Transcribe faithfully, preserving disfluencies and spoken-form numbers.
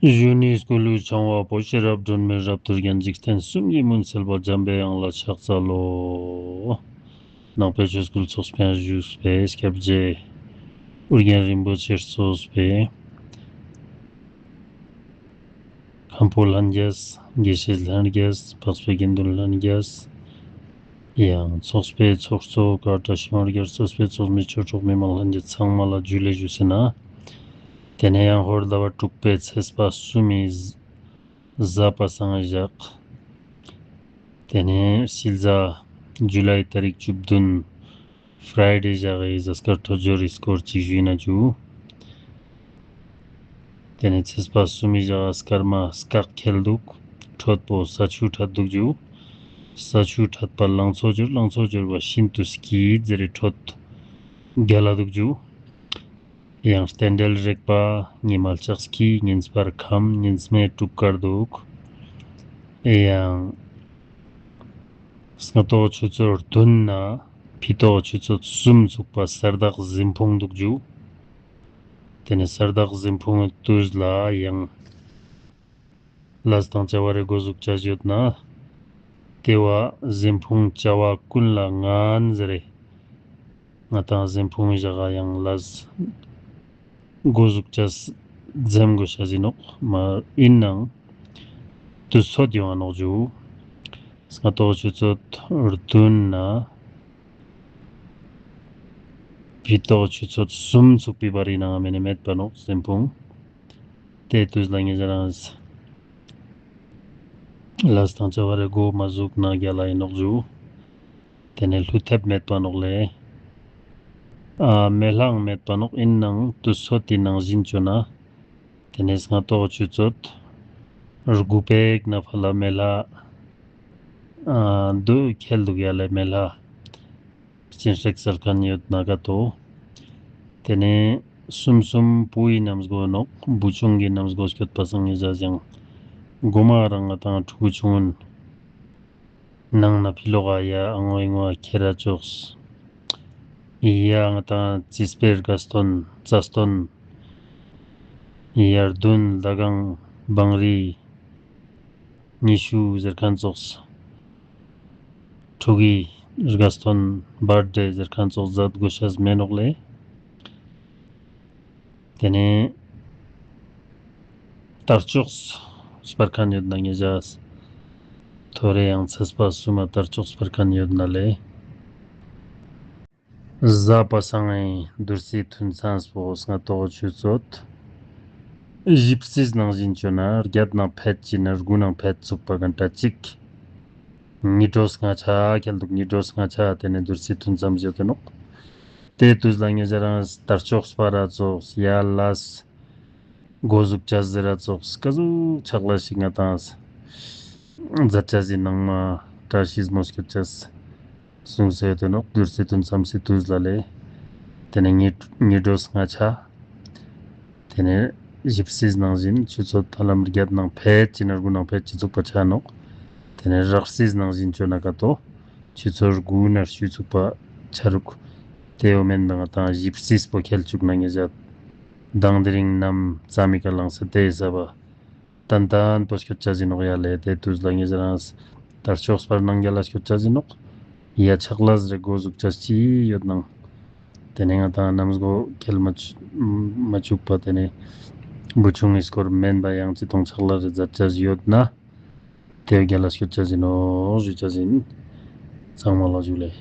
གཞོན་ནུའི་སྐུ་ལུས་འཆང་བ་པོ་ཤེས་རབ་སྒྲོན་མེ་རབ་ཏུ་རྒྱན། འཇིག་རྟེན་གསུམ་གྱི་མུན་སེལ་བ། འཇམ་པའི་དབྱངས་ལ་ཕྱག་འཚལ་ལོ། ནང་པའི་ཆོས་སྐུལ་ཚོགས་པའི་བཞུགས་པའི་སྐྱབས་རྗེ་ཨོ་རྒྱན་རིན་པོ་ཆེ་གཙོས་པའི་མཁན་པོ་ལྷན་རྒྱས། དགེ་བཤེས་ལྷན་རྒྱས། འཕགས་པའི་དགེ་འདུན་ལྷན་རྒྱས། ཡང་ཚོགས་པའི་ཚོགས་གཙོ་བཀའ་དྲིན་ཆེ་བ་རྒྱལ་གཙོས་པའི་ཚོགས་མི་ཆོས་གྲོགས་མི་མང་ལྷན་རྒྱས་ཚང་མ་ལ་ཇུ་ལེ་ཞུས་ཟིན་ན། ཏེ་ནེ་ཡང་ཧོར་ཟླ་བ་དྲུག་པའི་ཚེས་པ་གསུམ་མི་གཟའ་པ་སངས་ཞག་ཏེ་ནེ་ཕྱི་ཟླ་ཇུ་ལའི་ཏ་རིག་བཅུ་བདུན་ཕ་རའི་ཌེ་ཞག་གི་གཟའ་སྐར་འཕྲོད་སྦྱོར་རི་སྐོར་ཅིག་ཞུས་ན་ཇུ། ཏེ་ནེ་ཚེས་པ་གསུམ་མི་ཞག་སྐར་མ་སྐག་ཁེལ་དུག་འཕྲོད་པོ་ས་ཆུ་འཕྲད་དུག་ཇུ། ས་ཆུ་འཕྲད་པ་ལང་ཚོ་སྦྱོར། ལང་ཚོ་སྦྱོར་བ་ཤིན་ཏུ་སྐྱིད་ཟེར་རེ་འཕྲོད་རྒྱལ་ལ་དུག་ཇུ། ཡང་རྟེན་འབྲེལ་རེག་པ་ཉི་མ་ལྕགས་ཀྱི་ཉིན་སྤར་ཁམས་ཉིན་སྨེ་དྲུག་དཀར་དུག་ཡང་སྔ་ཏོག་ཆུ་ཚོད་བདུན་ནེ་ཕི་ཏོག་ཆུ་ཚོད་གསུམ་ཚུག་པ་གསེར་དག་གཟིམ་ཕུང་དུག་ཇུ། ཏེ་ནེ་གསེར་དག་གཟིམ་ཕུང་ངི་ཏུས་ལ་ཡང་ལས་དང་བྱ་བ་རེ་གོ་ཟུག་ཅ་ཞིག་ཡོད་ན། ཏེ་བོ་གཟིམ་ཕུང་བྱ་བ་ཀུན་ལ་ངན་ཟེར་རེ། ང་དང་གཟིམ་ཕུང་ཞག་ག་ཡང་ལས་གོ་ཟུག་ཅ་འཛེམ་གོས་ཤེས་ཨིན་ནོག་མ་ཨིན་ནའང་ཏུས་ཚོད་ཡོང་ང་ནོག་ཇུ། སྔ་ཏོག་ཆུ་ཚོད་བདུན་ནེ་ཕི་ཏོག་ཆུ་ཚོད་གསུམ་ཚུག་པའི་བར་རི་ནང་ང་མེ་ནེ་མེད་པ་ནོག་གཟིམ་ཕུང་། ཏེ་ཏུས་ལ་ངེ་ཞ་རང་ལས་དང་བྱ་བ་རེ་གོ་མ་ཟུག་ན་རྒྱལ་ལ་ཨིན་ནོག་ཇུ། ཏེ་ནེ་ལྷུ་ཐེབས་མེད་པ་ནོག་ལེ། ཨ་མེ་ལྷའང་མེད་པ་ནོག་ཨིན་ནའང་ཏུས་ཚོད་ཏེ་ནང་ཞིན་ཅོ་ན། ཏེ་ནེ་སྔ་ཏོག་ཆུ་ཚོད་དགུ་པའི་ནེ་ཕར་ལ་མེ་ལྷ་ཨ་དུ་ཁེལ་དུག་ཡ་ལེ་མེ་ལྷ། སྤྱན་རེག་སལ་ཁན་ཡོད་ན་ཀ་ཏོ། ཏེ་ནེ་གསུམ་གསུམ་བུ་ཡི་གནམ་སྒོ་ནོག་བུ་ཆུང་གི་གནམ་སྒོ་སྐྱོད་པ་སང་ངེ་ཞ་ཞང་གོ་མ་རང་ང་དང་ཕྲུ་གུ་ཆུང་ངུན་ནང་ན་ཕི་ལོག་ག་ཡ་ཨ་ངོ་ཨི་ངོ་ཁྱེར་ར་ཅོགས། ཡ་ང་དང་རྩིས་པའི་དགའ་སྟོན་རྩ་སྟོན། ཡར་དུན་ཟླ་གང་བང་རི་ཉི་ཤུ་ཟེར་ཁན་ཙོགས། ཕྲུ་གུའི་དགའ་སྟོན་བར་ཐ་ཌེ་ཟེར་ཁན་ཙོགས་ཛད་གོས་ཤེས་མེ་ནོག་ལེ། ཏེ་ནེ་དར་ལྕོག་སྤར་ཁན་ཡོད་ན་ངེ་ཞ་ཐོ་རེ་ཡང་ཚེས་པ་གསུམ་མ་དར་ལྕོག་སྤར་ཁན་ཡོད་ན་ལེ། གཟའ་པ་སངས་ངི་བདུད་རྩི་ཐུན་མཚམས་པོ་སྔ་ཏོག་ཆུ་ཚོད་ཞིབ་རྩིས་ནང་ཞིན་ཅོ་ན་རྒྱད་ནང་ཕེད་ཅི་ན་རྒུ་ནང་ཕེད་ཚུག་པ་གན་ཏ་ཅིག་ཉི་དྲོ་སྔ་ཆ་ཁེལ་དུག་ཉི་དྲོ་སྔ་ཆ་ཏེ་ནེ་བདུད་རྩི་ཐུན་མཚམས་ཡོད་དེ་ནོག་ཏེ་ཏུས་ལ་ངེ་ཞ་རང་དར་ལྕོག་སྤར་ར་ཙོགས་ཡ་ལས་གོ་ཟུག་ཅ་ཟེར་ར་ཙོགས་ཀ་ཟུག་ཆག་ལས་ཤིག་ང་དང་ཛད་ཅ་ཟིན་ནང་མ་བཀྲ་ཤིས་མོ་སྐྱོད་ཅ་གསུངས་སེ་ཡོད་དེ་ནོག་བདུད་རྩི་ཐུན་མཚམས་སི་ཏུས་ལ་ལེ། ཏེ་ནེ་ཉི་ཉི་དྲོ་སྔ་ཆ། ཏེ་ནེ་ཞིབ་རྩིས་ནང་ཞིན་ཆུ་ཚོད་ཧ་ལམ་རྒྱད་ནང་ཕེད་ཅི་ན་རྒུ་ནང་ཕེད་ཅི་ཚུག་པ་ཆ་ནོག་ཏེ་ནེ་རག་རྩིས་ནང་ཞིན་ཅོ་ན་ཀ་ཏོ་ཆུ་ཚོད་དགུ་ན་ཤུ་ཚུག་པ་ཆ་རུག་ཏེ་བོ་མེན་པ་ང་དང་ཞིབ་རྩིས་པོ་ཁེལ་ཅུག་ན་ངེ་ཞ་དང་དེ་རིང་ནམ་ཙ་མི་ཀ་ལངས་སེ་ཏེ་ས་བ་ཏན་ཏན་པོ་སྐྱོད་ཅ་ཟིན་ནོག་ཡ་ལེ། ཏེ་ཏུས་ལ་ངེ་ཞ་རང་དར་ལྕོག་སྤར་ནང་རྒྱལ་ལ་སྐྱོད་ཅ་ཟིན་ནོག་ཡ་ཆག་ལས་རེ་གོ་ཟུག་ཅ་ཅི་ཡོད་ནང་ཏེ་ནེ་ང་དང་གནམ་སྒོ་ཁེལ་མ་ཅུག་མ་ཅུག་པ་ཏེ་ནེ་བུ་ཆུང་ངི་སྐོར་མེན་པ་ཡང་ཅི་ཐོང་ཆག་ལས་རེ་ཛད་ཅ་ཡོད་ན་ཏེ་རྒྱལ་ལ་སྐྱོད་ཅ་ཟིན་ནོག་ཞུ་ཅ་ཟིན། ཚང་མ་ལ་ཇུ་ལེ།